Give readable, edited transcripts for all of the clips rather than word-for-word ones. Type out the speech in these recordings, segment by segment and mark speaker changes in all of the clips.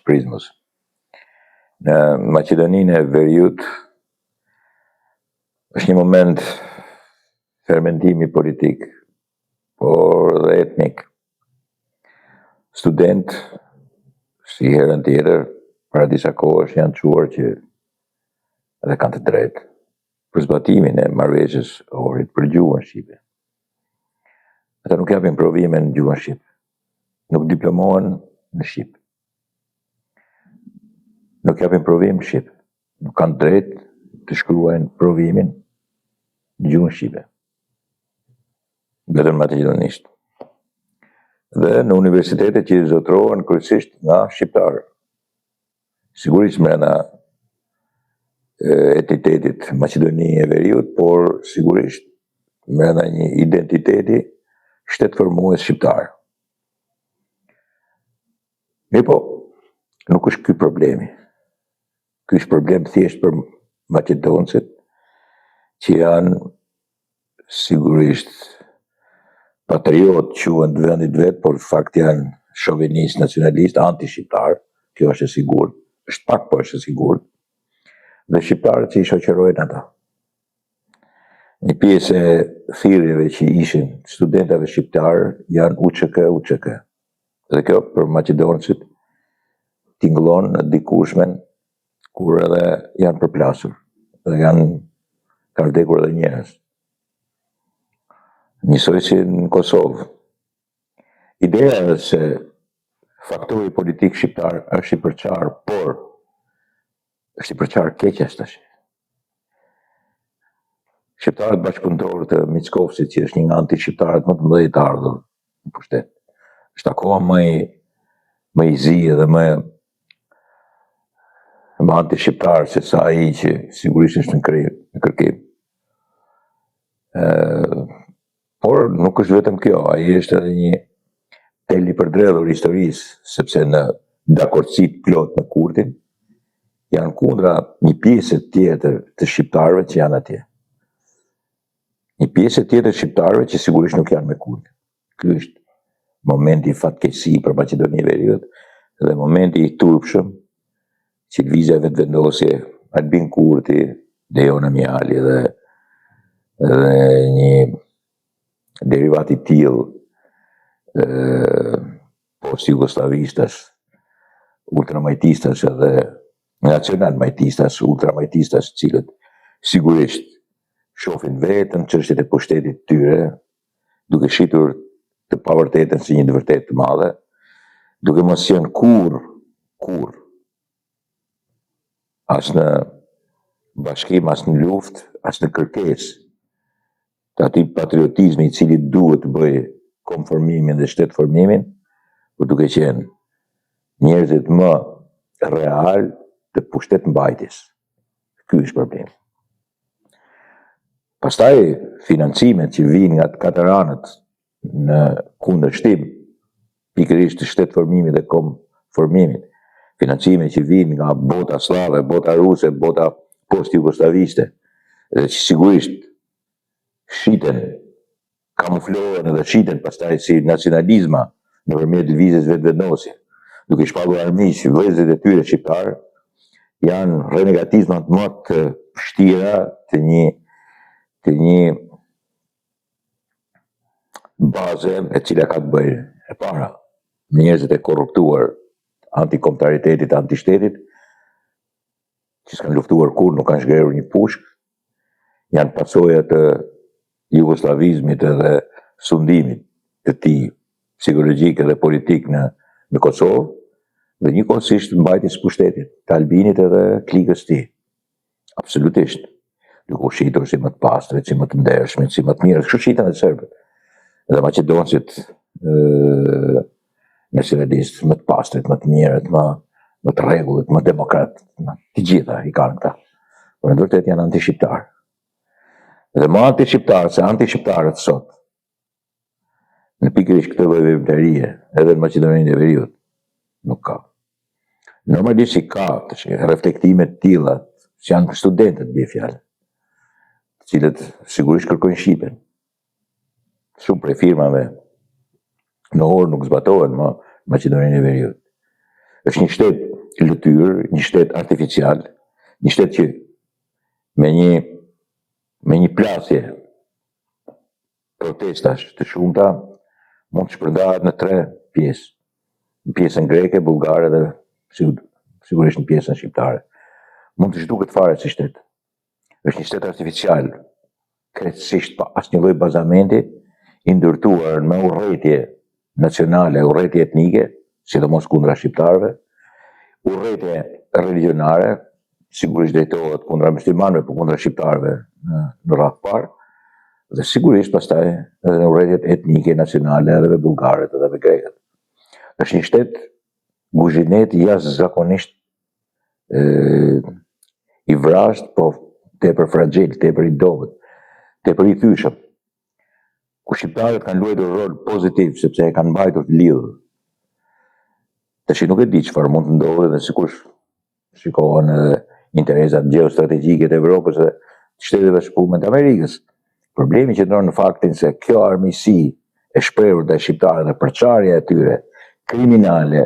Speaker 1: Prizmës. Në Maqedoninë e Veriut është një moment fermentimi politik, por dhe etnik. Student, si herën tjetër, para disa kohësh janë çuar që edhe kanë të drejtë për zbatimin e marrëveshjes Ohrit për gjuhën shqipe. Ata nuk japin provime në gjuhën shqip. Nuk diplomohen në shqip. Nuk japin provim në shqip. Nuk kanë drejtë të shkruajnë provimin në gjuhën shqipe. Vetëm maqedonisht. Dhe në universitete që zotërohen kryesisht nga shqiptarë. Sigurisht mrena etnitetit Maqedoni e Veriut, por sigurisht mrena një identiteti shtetformues shqiptar. Mirëpo, nuk është ky problemi. Ky është problem thjesht për maqedonësit që janë sigurisht patriot quhen të vendit vet, por në fakt janë shovinist, nacionalist, anti-shqiptar, kjo është e sigurt, është pak po është e sigurt, dhe shqiptarët që i shoqërojnë ata. Një pjesë e thirrjeve që ishin studentave shqiptarë janë UÇK, UÇK. Dhe kjo për maqedonësit tingëllon në dikushmen kur edhe janë përplasur dhe janë kanë vdekur edhe njerëz. Njësoj si në Kosovë. Ideja është se faktori politik shqiptar është i përçarë, por është i përçarë keqas tash. Shqiptarët bashkëpunëtorë të Mickovskit, që është një nga anti-shqiptarët më të mëdhenj të ardhur në pushtet. Është akoma më i më i zi edhe më më anti-shqiptar se sa ai që sigurisht është në kërkim, në kërkim. Por nuk është vetëm kjo, ai është edhe një tel i përdredhur i historisë, sepse në dakordësi të plotë me Kurtin janë kundra një pjese tjetër të shqiptarëve që janë atje. Një pjesë tjetër të shqiptarëve që sigurisht nuk janë me Kurtin. Ky është momenti i fatkeqësi për Maqedoninë e Veriut dhe momenti i turpshëm që Lëvizja Vetëvendosje, Albin Kurti, Dejona Mjali dhe dhe një derivat i tillë post jugosllavistas, ultramajtistas edhe nacional majtistas, ultramajtistas, të cilët sigurisht shohin vetëm çështjet e pushtetit të tyre, duke shitur të pavërtetën si një të vërtetë të madhe, duke mos qenë kurrë, kurrë as në bashkim, as në luftë, as në kërkesë të atij patriotizmi i cili duhet të bëjë konformimin dhe shtetformimin, por duke qenë njerëzit më real të pushtet mbajtjes. Ky është problemi. Pastaj financimet që vijnë nga të katër anët në kundërshtim pikërisht të shtetformimit dhe komformimit, financime që vijnë nga bota sllave, bota ruse, bota post-jugosllaviste, dhe që sigurisht shiten, kamuflohen edhe shiten pastaj si nacionalizma nëpërmjet lëvizjes Vetëvendosje, duke shpallur armiq vëllezërit e tyre shqiptar, janë renegatizmat më të vështira të një të një baze e cila ka të bëjë e para me njerëzit e korruptuar antikombëtaritetit, antishtetit, që s'kanë luftuar kurrë, nuk kanë zhgrerur një pushkë, janë pasoja të jugosllavizmit edhe sundimit të tij psikologjik edhe politik në në Kosovë dhe njëkohësisht mbajtjes së pushtetit të Albinit edhe klikës tij. Absolutisht. Duke u shitur si më të pastrit, si më të ndershmit, si më të mirët, kështu shiten edhe serbët. Edhe maqedonësit ë nacionalistë, më të pastrit, më të mirët, më më të rregullit, më demokrat, më të gjitha i kanë këta. Por në të vërtetë janë antishqiptar. Dhe më antishqiptar se antishqiptarët sot, në pikërisht këtë lloj veprimtarie, edhe në Maqedoninë e Veriut, nuk ka. Normalisht si ka tash reflektime të tilla, që janë studentët bie fjalë, të cilët sigurisht kërkojnë shqipen. Shumë prej firmave në orë nuk zbatohen më në Maqedoninë e Veriut. Është një shtet lëtyrë, një shtet artificial, një shtet që me një me një plasje protestash të shumta mund të shpërndahet në tre pjesë, në pjesën greke, bullgare dhe sigurisht në pjesën shqiptare. Mund të zhduket fare si shtet. Është një shtet artificial, krejtësisht pa asnjë lloj bazamenti, i ndërtuar me urrejtje nacionale, urrejtje etnike, sidomos kundra shqiptarëve, urrejtje religionare, sigurisht drejtohet kundra muslimanëve, por kundra shqiptarëve në, në radhë parë, dhe sigurisht pastaj edhe në urrejtjet etnike, nacionale, edhe me bullgarët edhe me grekët. Është një shtet guzhinet jashtëzakonisht i vrazhdë, po tepër fragjil, tepër i dobët, tepër i thyeshëm. Ku shqiptarët kanë luajtur rol pozitiv sepse e kanë mbajtur të lidhur. Tash nuk e di çfarë mund të ndodhë dhe sikur shikohen edhe interesat gjeostrategjike të Evropës dhe të Shteteve të Bashkuara të Amerikës. Problemi qëndron në faktin se kjo armiqësi e shprehur ndaj shqiptarëve dhe përçarja e tyre kriminale,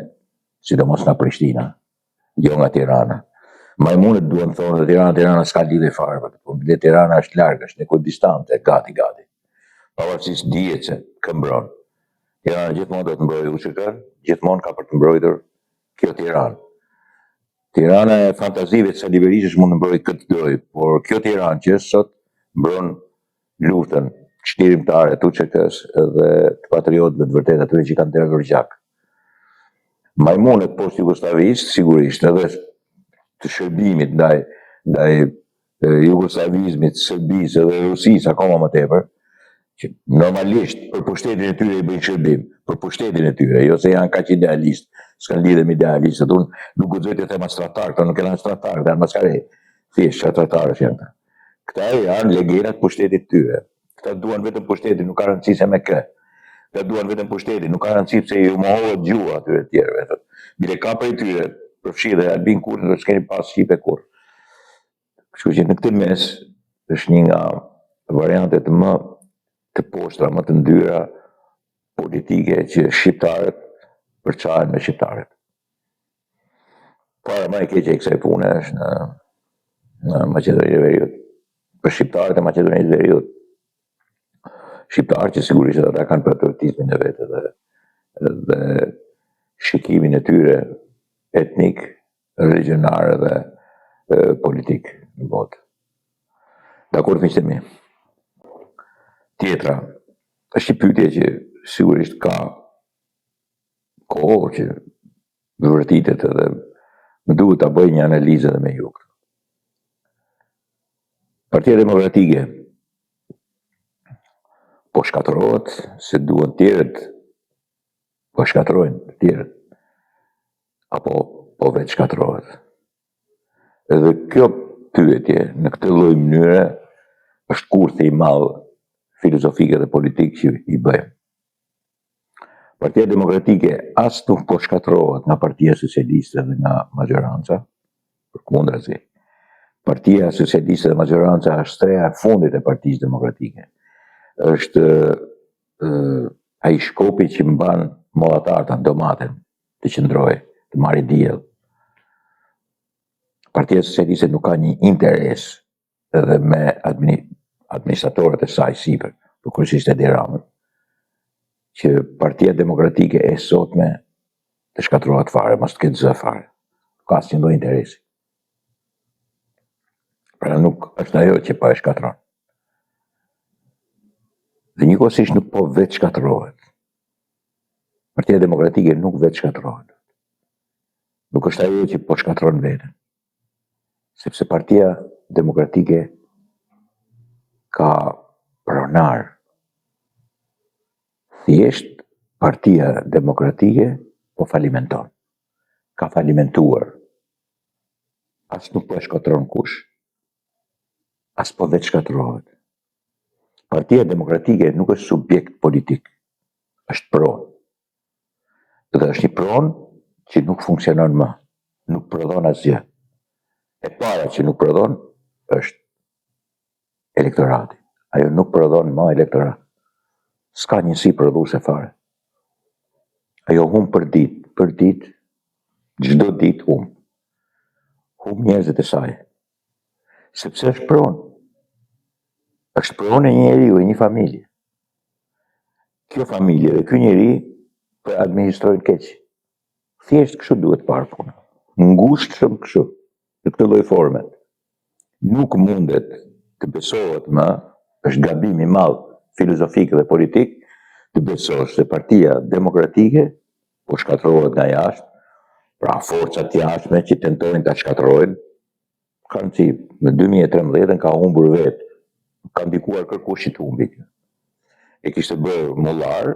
Speaker 1: sidomos nga Prishtina, jo nga Tirana. Majmunët duan të thonë dhe Tirana, Tirana s'ka lidhje fare për këtë punë. Dhe Tirana është larg, është ekuidistante, gati gati. Pavarësisht dihet se kë mbron. Tirana gjithmonë do të mbrojë UÇK-n, gjithmonë ka për të mbrojtur kjo Tiranë. Tirana e fantazive të Sali Berishës mund të mbrojë kë të dojë, por kjo Tiranë që është sot mbron luftën çlirimtare të UÇK-së dhe të patriotëve të vërtetë atyre që kanë derdhur gjak. Majmunët post jugosllavisë, sigurisht edhe të shërbimit ndaj ndaj jugosllavizmit, Serbisë dhe Rusisë akoma më tepër, që normalisht për pushtetin e tyre i bëjnë shërbim, për pushtetin e tyre, jo se janë kaq idealistë, s'kanë lidhje me idealistët, unë nuk guxoj të them as tradhtar, këta nuk janë as tradhtar, këta janë maskare, thjesht çfarë tradhtarësh janë këta. Këta janë legenat e pushtetit të tyre. Këta duan vetëm pushtetin, nuk ka rëndësi se me kë. Këta duan vetëm pushtetin, nuk ka rëndësi pse ju mohohet gjuha atyre të tjerëve. Thotë. Bile ka prej tyre, përfshi dhe Albin Kurtin, do s'keni pas shqipe kurrë. Kështu që në këtë mes është një nga variantet më të poshtra, më të ndyra politike që shqiptarët përçahen me shqiptarët. Para më e keqe e kësaj pune është në në Maqedoninë e Veriut. Për shqiptarët e Maqedonisë së Veriut. Shqiptarë që sigurisht edhe ata kanë patriotizmin e vet edhe dhe shikimin e tyre etnik, religionar edhe politik në botë. Dakord miqtë e mi. Tjetra, është një pyetje që sigurisht ka kohë që vërtitet edhe më duhet ta bëj një analizë edhe me ju. Partia Demokratike po shkatërrohet se duan tjerët, po shkatërrojnë të tjerët, apo po vetë shkatërrohet. Edhe kjo pyetje në këtë lloj mënyre është kurthi i madh filozofik dhe politik që i bëjmë. Partia Demokratike as nuk po shkatërrohet nga Partia Socialiste dhe nga mazhoranca, përkundrazi. Partia Socialiste dhe mazhoranca është streha e fundit e Partisë Demokratike. Është ai shkopi që mban molla të arta, domaten, të qëndrojë, të marrë diell. Partia Socialiste nuk ka një interes edhe me administratorët e saj sipër, po kryesisht Edi Ramën, që Partia Demokratike e sotme të shkatërrohet fare, mos të ketë zë fare. Nuk ka asnjë lloj interesi. Pra nuk është ajo që po e shkatërron. Dhe njëkohësisht nuk po vetë shkatërrohet. Partia Demokratike nuk vetë shkatërrohet. Nuk është ajo që po shkatërron veten. Sepse Partia Demokratike ka pronar. Thjesht Partia Demokratike po falimenton. Ka falimentuar. As nuk po e shkatërron kush, as po vetë shkatërrohet. Partia Demokratike nuk është subjekt politik, është pronë. Dhe është një pronë që nuk funksionon më, nuk prodhon asgjë. E para që nuk prodhon është elektorati. Ajo nuk prodhon më elektorat. S'ka njësi prodhuese fare. Ajo humb për ditë, për ditë, çdo ditë humb. Humb njerëzit e saj. Sepse është pronë. Është pronë e një njeriu, e një familje. Kjo familje dhe ky njeri po e administrojnë keq. Thjesht kështu duhet parë puna. Ngushtshëm kështu, në këtë lloj forme. Nuk mundet të besohet më, është gabim i madh filozofik dhe politik, të besosh se Partia Demokratike po shkatërrohet nga jashtë, pra forca të jashtme që tentojnë ta shkatërrojnë, kanë si në 2013 ka humbur vetë, nuk ka ndikuar kërkush që të humbi. E kishte bërë mullar,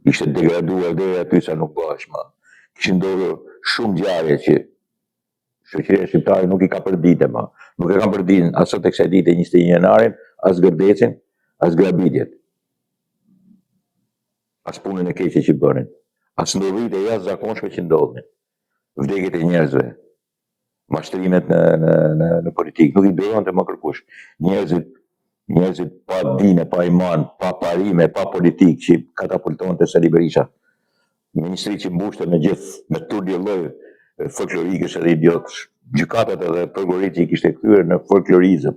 Speaker 1: ishte degraduar deri aty sa nuk bëhesh më. Kishin ndodhur shumë ngjarje që shoqëria shqiptare nuk i ka përdite më. Nuk e kanë përditë as sot e kësaj dite 21 janarin, as Gërdecin, as grabitjet. As punën e keqe që bënin, as ndodhitë e jashtëzakonshme që ndodhnin, vdekjet e njerëzve, mashtrimet në në në në politikë, nuk i duronte më kërkush. Njerëzit njerëzit pa din e pa iman, pa parime, pa politikë që katapultonte Sali Berisha. Ministri që mbushte me gjithë me turli lloj folklorikësh edhe idiotësh. Gjykatat edhe prokuroritë që i kishte kthyer në folklorizëm.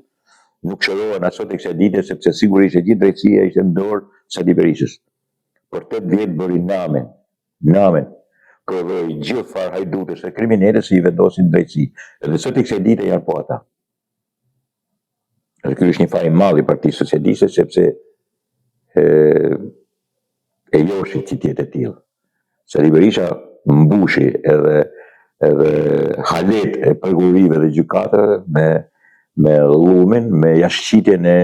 Speaker 1: Nuk shërohen as sot e kësaj dite sepse sigurisht e gjithë drejtësia ishte në dorë Sali Berishës. Për 8 vjet bëri namin, namin, prodhoi gjithfarë hajdutësh e kriminelës që i vendosin drejtësi. Edhe sot e kësaj dite janë po ata. Dhe ky është një faj i madh i Partisë Socialiste sepse e, e joshi që të jetë e tillë. Sali Berisha mbushi edhe edhe halet e prokurorive dhe gjykatave me me llumin, me jashtëqitjen e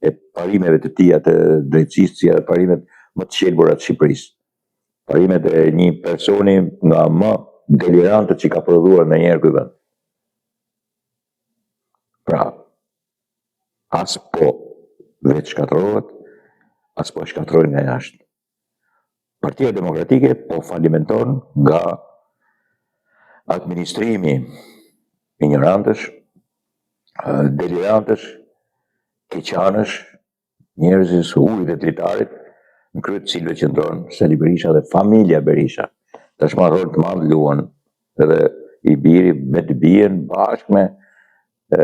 Speaker 1: e parimeve të tija të drejtësisë, si edhe parimet më të qelbura të Shqipërisë. Parimet e një personi nga më delirantët që ka prodhuar ndonjëherë ky vend. Pra, as po vetë shkatërrohet, as po shkatërrojnë nga jashtë. Partia Demokratike po falimenton nga administrimi injorantësh, delirantësh, keqanësh, njerëzish së ujit e të litarit, në krye të cilëve qëndron Sali Berisha dhe familja Berisha. Tashmë rol të madh luan edhe i biri me të bijën bashkë me e,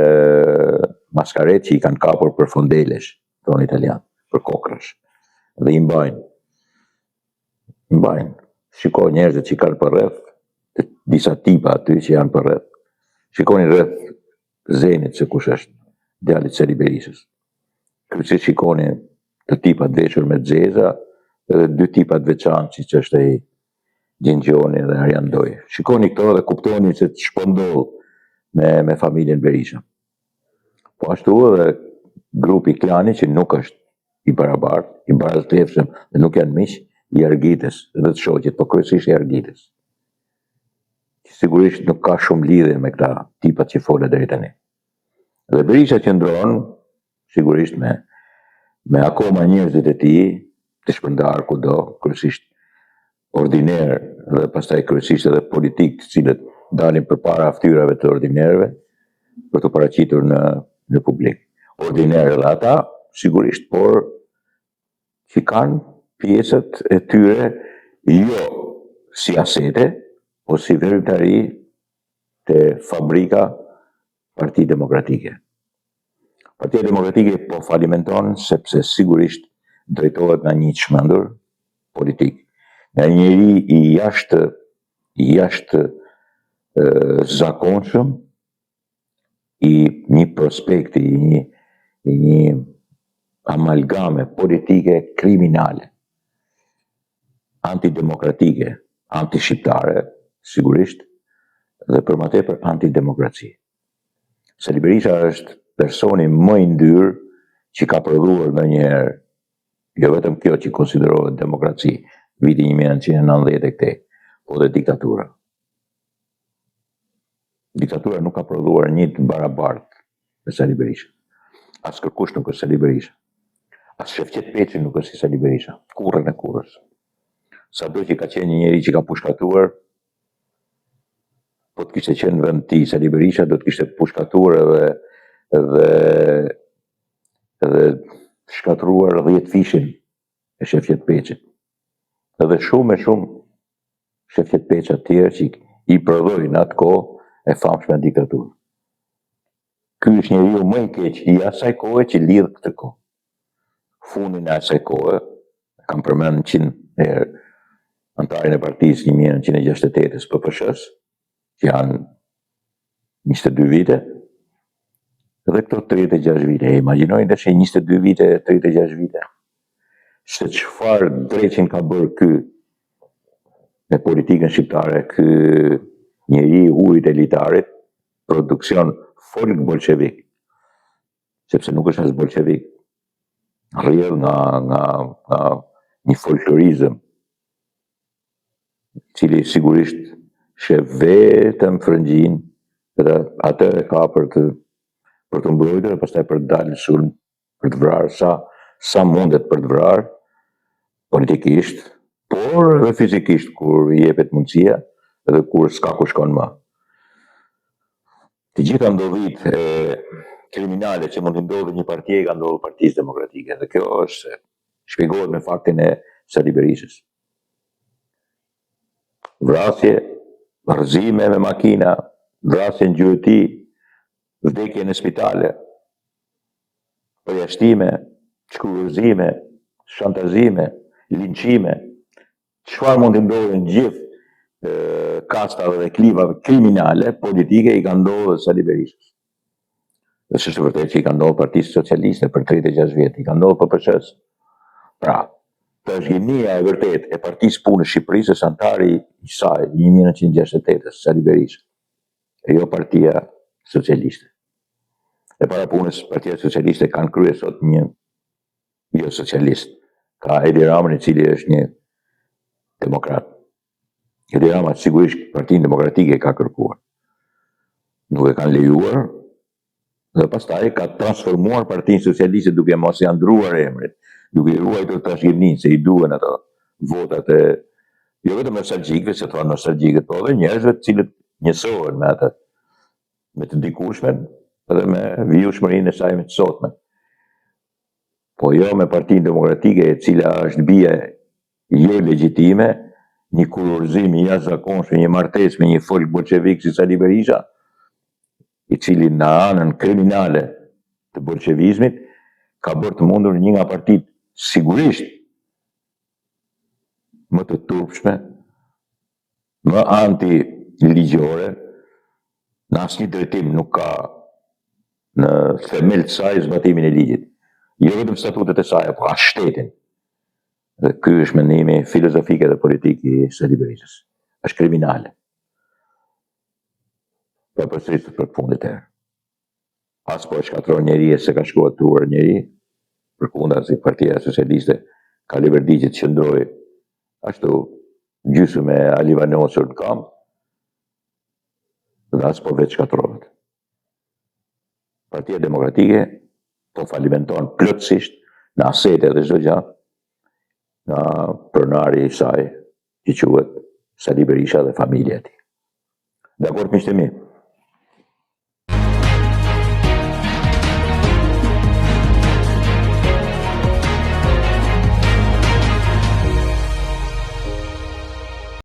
Speaker 1: maskaret që i kanë kapur për fondelesh, thonë italian, për kokrrash. Dhe i mbajnë. I mbajnë. Shiko njerëzit që kanë përreth, disa tipa aty që janë përreth. Shikoni rreth Zenit se kush është, djalit Sali Berishës. Kryesisht shikoni të tipat veshur me të zeza edhe dy tipat veçantë siç është ai Gjin Gjoni dhe Arjan Ndoja. Shikoni këto dhe kuptoni se ç'po ndodh me me familjen Berisha. Po ashtu edhe grupi klani që nuk është i barabartë, i barazvlefshëm dhe nuk janë miq, i Argitës dhe të shoqit, po kryesisht i Argitës. Sigurisht nuk ka shumë lidhje me këta tipat që fola deri tani. Dhe Berisha qëndron sigurisht me me akoma njerëzit e tij të shpërndarë kudo, kryesisht ordinerë dhe pastaj kryesisht edhe politikë të cilët dalin përpara fytyrave të ordinerëve për t'u paraqitur në në publik. Ordinerë edhe ata, sigurisht, por që kanë pjesët e tyre jo si asete, po si veprimtari te fabrika Parti Demokratike. Partia Demokratike po falimenton sepse sigurisht drejtohet nga një çmendur politik, nga një njeri i jashtë i jashtë zakonshëm i një prospekti, i një i një amalgame politike kriminale, antidemokratike, antishqiptare, sigurisht, dhe për më tepër antidemokraci. Sali Berisha është personi më i ndyrë që ka prodhuar ndonjëherë, jo vetëm kjo që konsiderohet demokraci, viti 1990 e këtej, po dhe diktatura. Diktatura nuk ka prodhuar një të barabartë me Sali Berisha. As kërkush nuk është Sali Berisha. As Shefqet Peçi nuk është si Sali Berisha. Kurrën e kurrës. Sado që ka qenë një njeri që ka pushkatuar, po të kishte qenë në vend të tij Sali Berisha do të kishte pushkatuar edhe edhe edhe shkatërruar 10 fishin e Shefqet Peçit. Edhe shumë e shumë Shefqet Peça të tjerë që i prodhoi në atë kohë e famshme diktaturë. Ky është njeriu më i keq i asaj kohe që lidh këtë kohë. Fundin e asaj kohe, kam përmend 100 herë anëtarin e partisë 1968-s PPSH-s, që janë 22 vite, dhe këto 36 vite, e imagjinojnë tash 22 vite, 36 vite, se çfarë dreqin ka bërë ky me politikën shqiptare, ky njeri i ujit e litarit, produksion folk bolshevik, sepse nuk është as bolshevik, rrjedh nga, nga, nga një folklorizëm, i cili sigurisht sheh vetëm frëngjinë dhe atë e ka për të për të mbrojtur e pastaj për të dalë në sulm, për të vrarë sa sa mundet për të vrarë politikisht, por edhe fizikisht kur i jepet mundësia dhe kur s'ka ku shkon më. Të gjitha ndodhitë e kriminale që mund të ndodhin një partie i ka ndodhur Partisë Demokratike dhe kjo është shpjegohet me faktin e Sali Berishës. Vrasje, rrëzime me makina, vrasje në gjueti, vdekje në spitale, përjashtime, shkurorëzime, shantazhime, linçime, çfarë mund të ndodhin gjithë kastave dhe klivave kriminale, politike, i ka ndodhur Sali Berishës. Dhe s'është vërtet që i ka ndodhur Partisë Socialiste për 36 vjet, i ka ndodhur PPSH-s. Pra, trashëgimia e vërtetë e Partisë Punës Shqipërisë është anëtari i saj, 1968-s, Sali Berisha, e jo Partia Socialiste. E para punës, Partia Socialiste ka në krye sot një jo socialist. Ka Edi Ramën i cili është një demokrat. Edi Rama sigurisht Partinë Demokratike ka kërkuar. Nuk e kanë lejuar dhe pastaj ka transformuar Partinë Socialiste duke mos ia ndruar emrin, duke i ruajtur trashëgiminë se i duhen ato votat e jo vetëm nostalgjikëve, se thonë nostalgjikët, por edhe njerëzve të cilët njësohen me atë, me të dikushmen dhe me vijueshmërinë e saj me të sotme. Po jo me Partinë Demokratike, e cila është bie jo legjitime, një kurorëzim i jashtëzakonshëm, një martesë me një folk bolshevik si Sali Berisha, i cili në anën kriminale të bolshevizmit ka bërë të mundur një nga partitë sigurisht më të turpshme, më anti-ligjore, në asnjë drejtim nuk ka në themel të saj zbatimin e ligjit. Jo vetëm statutet e saj, po as shtetin. Dhe ky është mendimi filozofik dhe politik i Sali Berishës. Është kriminale. Po e përsëris për fundit herë. As po e shkatërron njeri e s'e ka shkatërruar njeri, përkundrazi Partia Socialiste ka leverdi që të qëndrojë ashtu gjysmë e alivanosur në kamp dhe as po vetë shkatërrohet. Partia Demokratike po falimenton plotësisht në asete dhe çdo gjë nga pronari i saj që quhet Sali Berisha dhe familja e tij. Dakord miqtë e mi.